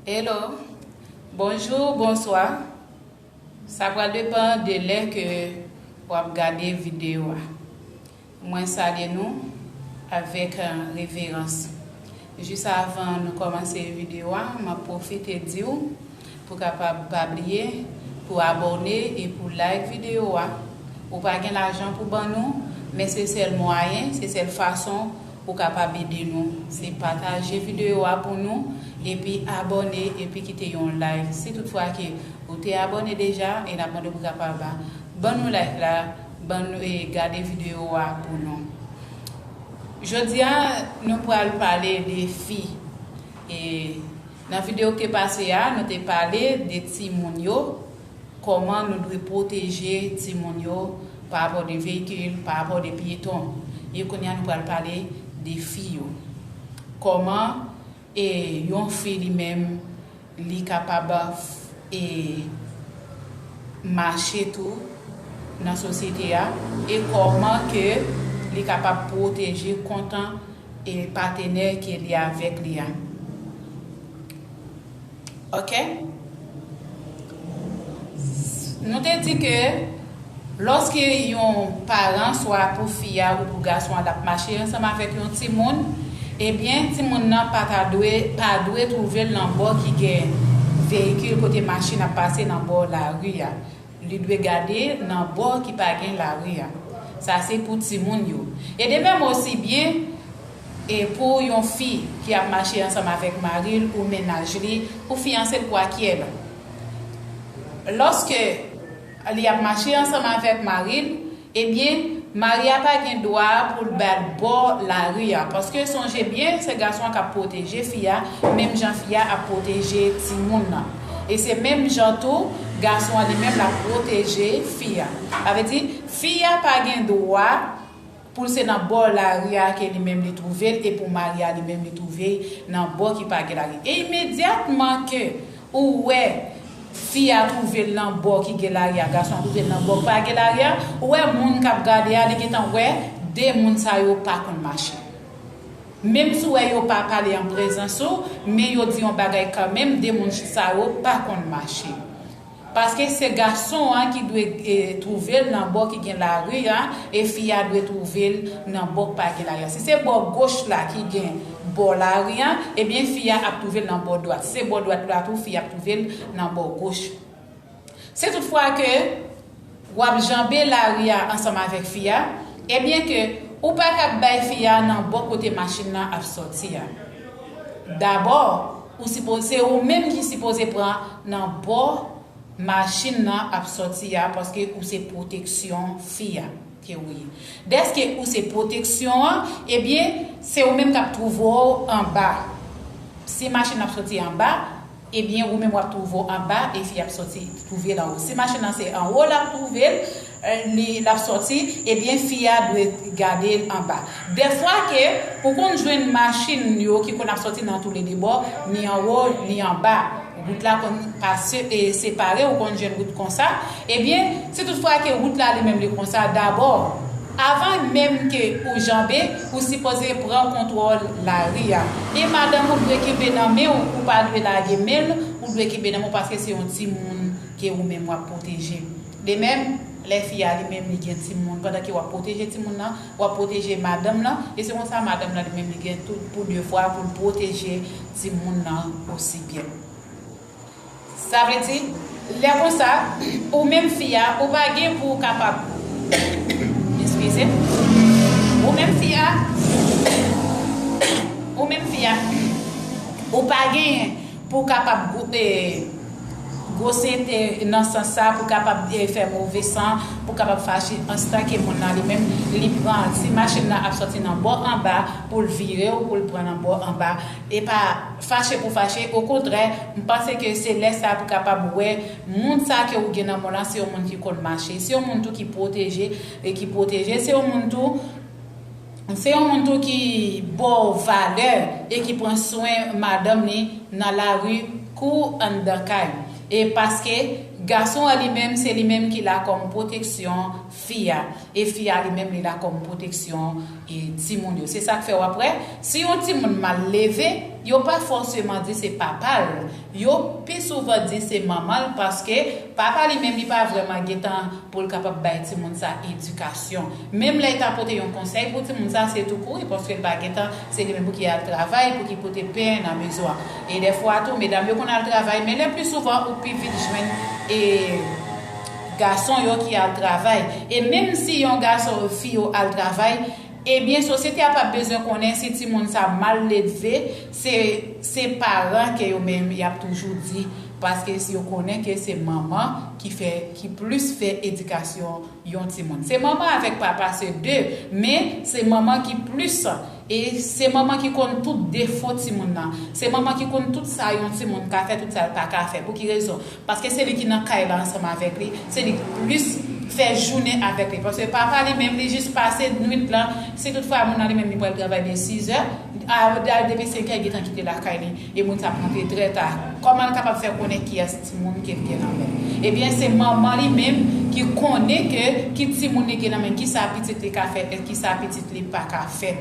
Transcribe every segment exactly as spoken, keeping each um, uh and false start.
Hello, bonjou, bonswa. Sa pral depann de lè ke w ap gade videyo a. Mwen salye nou avèk, eh, reverans. Jis avan nou kòmanse videyo a, m ap pwofite di w pou kapab pa bliye pou abòne e pou like videyo a. Ou pa gen lajan pou ban nou, men se sèl mwayen, se sèl fason ou kapab ede nou. Se pataje videyo a pou nou, epi abòne, epi kite yon like. Si toutfwa ke ou te abòne deja, e n ap mande pou kapab ban nou like la, ban nou, e gade videyo a pou nou. Jodi a, nou pral pale de fi. E nan videyo ki te pase a, nou te pale de timoun yo, kòman nou dwe pwoteje timoun yo pa rapò de veyikil, pa rapò de pyeton. E kounye a, nou pral pale de fi yo. Kòman, e, yon fi li menm, li kapab, e, mache tou nan sosyete a, e kòman ke li kapab pwoteje kontan e patenè ke li avèk li a. Ok? Nou te di ke lòske yon paran, swa pou fi a ou pou gason an, l ap mache ansanm avèk yon timoun, ebyen, timoun nan pa ta dwe, pa dwe twouve l nan bò ki gen veyikil, kote machin ap pase nan bò lari a. Li dwe gade nan bò ki pa gen lari a. Sa se pou timoun yo. E de menm osi byen, e pou yon fi ki ap mache ansanm avèk mari l ou mennaj li, ou fiyanse l, kwakyèl. Lòske li ap mache ansanm avèk mari l, ebyen, mari a pa gen dwa pou l ba l bò lari a. Paske sonje byen, se gason an k ap pwoteje fi a, menm jan fi a ap pwoteje timoun nan. E se menm jan tou, gason an li menm l ap pwoteje fi a. Sa vle di, fi a pa gen dwa pou l se nan bò lari a ke li menm li twouve l, e pou mari a li menm li twouve l nan bò ki pa gen lari. E imedyatman ke ou wè fi a twouve l nan bò ki gen lari a, gason an twouve l nan bò ki pa gen lari a, ou wè moun k ap gade a, li gentan wè de moun sa yo pa konn mache. Menm si w wè yo pa pale an prezans ou, men yo di yon bagay kanmenm, de moun sa yo pa konn mache. Paske se gason an ki dwe, e, twouve l nan bò ki gen lari a, e fi a dwe twouve l nan bò k pa gen lari a. Si se bò goch la ki gen bò lari a, ebyen fi a ap twouve l nan bò dwat. Si se bò dwat la tou, fi a ap twouve l nan bò goch. Si toutfwa ke w ap janbe lari a ansanm avèk fi a, ebyen ke ou pa kab bay fi a nan bò kote machin nan ap sòti a. Dabò, ou sipoze, se ou menm ki sipoze pran nan bò machin nan ap sòti a, paske ou se pwoteksyon fi a ke ou ye. Dèske ou se pwoteksyon an, ebyen, se ou menm k ap twouve w anba. Si machin nan ap sòti anba, ebyen, ou menm w ap twouve w anba e fi a ap sòti twouve l anwo. Si machin nan se anwo l ap twouve l, eh, li, l ap sòti, ebyen, fi a dwe gade l anba. Dèfwa ke ou konn jwenn machin yo ki konn ap sòti nan toulede bò, ni anwo, ni anba. Wout la konn pase, e, separe, ou konn jwenn wout konsa. Ebyen, si toutfwa ke wout la li menm li konsa, dabò, avan menm ke ou janbe, ou sipoze pran kontwòl lari a. E madanm ou dwe kenbe nan men w, ou pa dwe lage men l, ou dwe kenbe nan men w paske se yon timoun ke ou menm w ap pwoteje. De menm, lè fi a li menm li gen timoun, pandan ke w ap pwoteje timoun nan, w ap pwoteje madanm lan, e se konsa madanm lan li menm li gen tout pou devwa pou l pwoteje timoun nan osi byen. Sa vle di, lè konsa, ou menm fi a, ou pa gen pou w kapab, eskize, ou menm fi a, ou menm fi a, ou pa gen pou w kapab gwo-, e, gwosete nan sans sa, pou w kapab, e, fè move san, pou w kapab fache, ansitan ke moun nan li menm, li pran, si machin nan ap sòti nan bò anba, pou l vire w, pou l pran nan bò anba, e pa fache pou fache, okontrè, m panse ke se lè sa pou kapab wè moun sa ke ou gen nan men w lan, se yon moun ki konn mache, se yon moun tou ki pwoteje, e ki pwoteje, se yon moun tou, se yon moun tou ki ba w valè e ki pran swen madanm li nan lari kou anndan kay. E paske Gason an li menm, se li menm ki la kòm pwoteksyon fi a. E fi a li menm, li la kòm pwoteksyon e timoun yo. Se sa k fè w ap wè, si yon timoun mal leve, yo pa fòseman di se papa l. Yo pi souvan di se manman l, paske papa li menm, li pa vrèman gen tan pou l kapab bay timoun sa edikasyon. Menm lè l ta pote yon konsèy pou timoun sa, se tou kouri, paske l pa gen tan, se li menm pou ki al travay, pou ki pote pen nan mezon an. E dèfwa tou, medam yo konn al travay, men le pli souvan ou pi vit jwenn e gason yo ki al travay. E menm si yon gason, fi yo al travay, ebyen, sosyete a p ap bezwen konnen si timoun sa mal leve, se, se paran ke yo menm y ap toujou di, paske si yo konnen ke se manman ki fè, ki plis fè edikasyon yon timoun. Se manman avèk papa, se de, men se manman ki plis, e se manman ki konn tout defo timoun nan. Se manman ki konn tout sa yon timoun ka fè, tout sa l pa ka fè. Pou ki rezon? Paske se li ki nan kay la ansanm avèk li, se li ki plis fè jounen avèk li. Paske papa li menm, li jis pase nwit lan, si toutfwa moun nan li menm li pral travay de sizè, a, a, depi senkè, gentan kite lakay li, e moun sa ap rantre trè ta. Kòman l kapab fè konnen kiyès timoun ke l gen nan men l? Ebyen, se manman li menm ki konnen ke ki timoun li gen nan men, kisa pitit li ka fè, e kisa pitit li pa ka fè.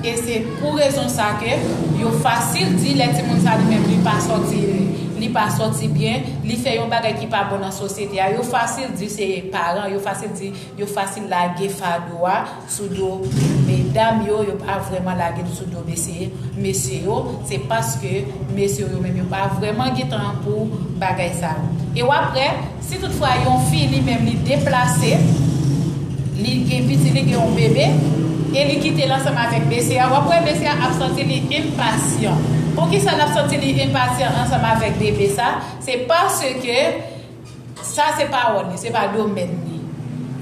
E se pou rezon sa ke yo fasil di lè timoun sa li menm li pa sòti, li pa sòti byen, li fè yon bagay ki pa bon nan sosyete a, yo fasil di se paran, yo fasil di, yo fasil lage fado a sou do medam yo, yo pa vrèman lage l sou do mesye, mesye yo. Se paske mesye yo menm yo pa vrèman gen tan pou bagay sa yo. E w ap wè, si toutfwa yon fi li menm li deplase, li gen pitit, li gen yon bebe, e li kite l ansanm avèk mesye a, w ap wè mesye a ap santi li enpasyan. Poukisa l ap santi li enpasyan ansanm avèk bebe sa? Se paske sa se pawòl li, se pa domèn li.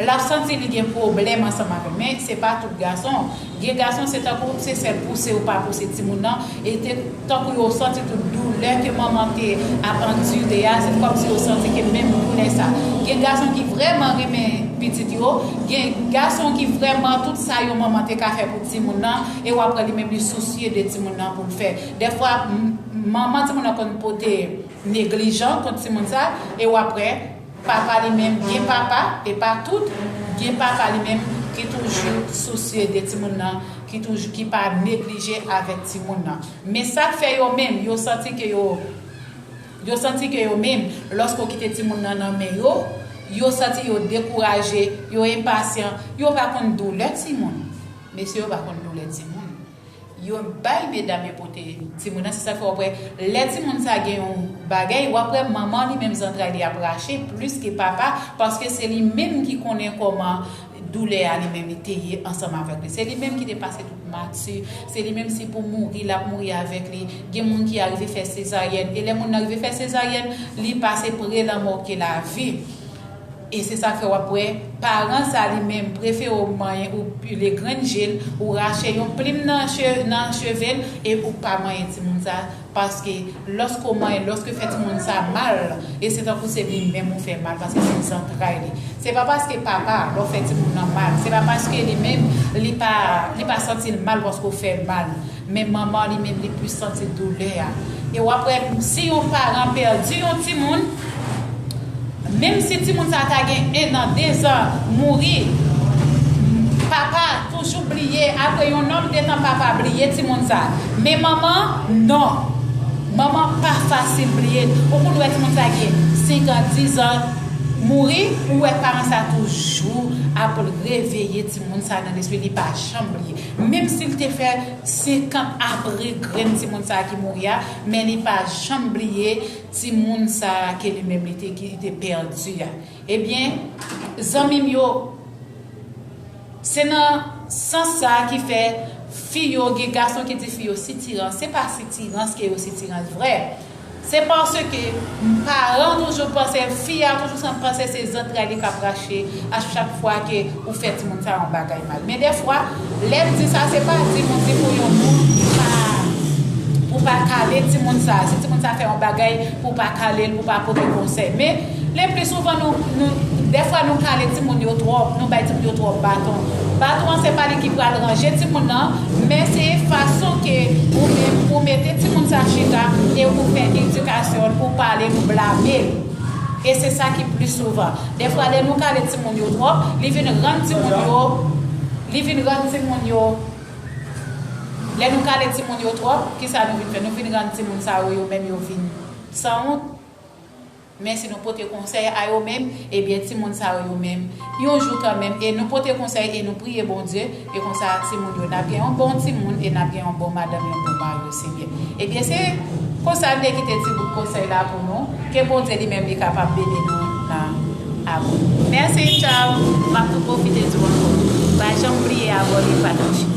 L ap santi li gen pwoblèm ansanm avè l, men se pa tout gason. Gen gason se tankou se sèl pouse ou pa pouse timoun nan, e te, tankou yo santi tout doulè ke manman te ap andire a, se kòmsi yo santi ke menm doulè sa. Gen gason ki vrèman renmen pitit yo, gen gason ki vrèman tout sa yon manman te ka fè pou timoun nan, e w ap wè li menm li sousye de timoun nan pou l fè. Dèfwa, m-, manman timoun nan konn pote neglijan kont timoun sa, e w ap wè papa li menm, gen papa, e pa tout, gen papa li menm ki toujou sousye de timoun nan, ki toujou, ki pa neglije avèk timoun nan. Men sa k fè yo menm, yo santi ke yo, yo santi ke yo menm, lòske w kite timoun nan nan men yo, yo santi yo dekouraje, yo enpasyan, yo pa konn doulè timoun. Mesye yo pa konn doulè timoun. Yo bay medam yo pote timoun nan, se sa k fè w ap wè lè timoun sa gen yon bagay, w ap wè manman li menm zantray li ap rache plis ke papa, paske se li menm ki konnen kòman doulè a li menm li te ye ansanm avèk li. Se li menm ki te pase tout mati, se li menm si pou mouri, l ap mouri avèk li. Gen moun ki arive fè sezaryèn, e lè moun nan rive fè sezaryèn, li pase pre lanmò ke lavi. E se sa k fè w ap wè paran sa li menm prefere w manyen ou pile grenn je l, ou rache yon plim nan che-, nan cheve l, e ou pa manyen timoun sa, paske lòske w manyen, lòske w fè timoun sa mal, e se tankou se li menm ou fè mal, paske se zantray li. Se pa paske papa, lè w fè timoun nan mal, se pa paske li menm, li pa, li pa santi l mal paske w fè mal. Men manman li menm li plis santi doulè a. E w ap wè, si yon paran pèdi yon timoun, menm si timoun sa ta gen en an, de zan, mouri, papa toujou bliye, apre yon nonb de tan papa bliye timoun sa. Men manman, non. Manman pa fasil bliye. Ou konn wè timoun sa gen senk an, diz an, mouri, ou wè paran sa toujou ap reveye timoun sa nan lespri, li pa janm bliye. Menm si l te fè senkant apre grenn timoun sa a ki mouri a, men li pa janm bliye timoun sa a ke li menm li te, ki te pèdi a. Ebyen, zanmi m yo, se nan sans sa a ki fè fi yo, gen gason ki di fi yo sitirans, se pa sitirans ke yo sitirans vre. Se paske paran toujou panse, fi a toujou san panse se zantray li k ap rache a chak fwa ke ou fè timoun sa yon bagay mal. Men dèfwa, lè m di sa, se pa di m di pou yon moun ki pa, pou pa kale timoun sa. Si timoun sa fè yon bagay, pou pa kale l, pou pa pote konsèy. Men, le pli souvan, nou, nou, dèfwa nou kale timoun yo twòp, nou bay timoun yo twòp baton. Baton an, se pa li ki pral ranje timoun nan, men se fason ke ou menm, ou mete timoun sa chita, e Pou fè edikasyon, pou pale, nou blame l. E se sa ki pli souvan. Dèfwa, lè nou kale timoun yo twòp, li vin rann timoun yo, li vin rann timoun yo, lè nou kale timoun yo twòp, kisa nou vin fè? Nou vin rann timoun sa yo, yo menm yo vin sanwont. Men si nou pote konsèy a yo menm, ebyen, timoun sa yo, yo menm, yon jou kanmenm, e nou pote konsèy e nou priye Bondye, e konsa timoun yo, n ap gen yon bon timoun e n ap gen yon bon madanm, yon bon mari, Senyè. Ebyen, se konsa m te kite ti bout konsèy la pou nou. Ke Bondye li menm li kapab beni nou nan abòne. Mèsi, tchaw. M ap tou pwofite di w ankò, pa janm bliye abòne, pataje.